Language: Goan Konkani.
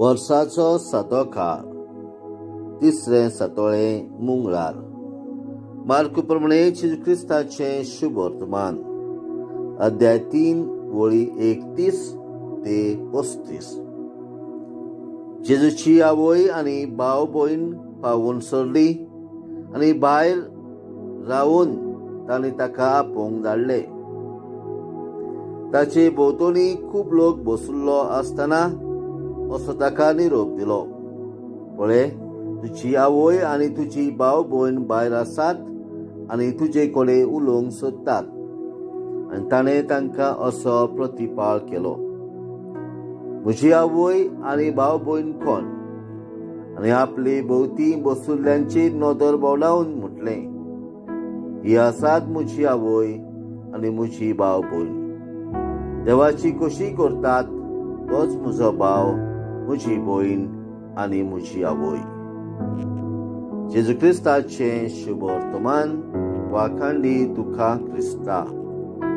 वर्साचो सातो काळ, तिसरें सातोळें मुंगळार. मार्कू प्रमाणे जेजू क्रिस्ताचें शुभ वर्तमान, अध्याय 3 वळी 31 ते 35. जेजूची आवय आनी भाव भयण पावून सरली आनी भायर रावून तांणी ताका आपोवंक धाडले. ताचे भोंवतणी खूब लोक बशिल्लो आसतना असो ताका निरोप दिलो, पळय, तुजी आवय आनी तुजी भाव भयण भायर आसात आनी तुजे कडेन उलोवंक सोदतात. आनी ताणें तांकां असो प्रतिपाळ केलो, म्हजी आवय आनी भाव भयण कोण? आनी आपली भोंवती बसुल्ल्यांची नदर भोंवडावन म्हटलें, ही आसात म्हजी आवय आनी म्हजी भाव भयण. देवाची कशी करतात तोच म्हजो भाव, म्हजी भयण आनी म्हजी आवय. जेजू क्रिस्ताचें शुभ वर्तमान. वाखांडी तुका क्रिस्ता.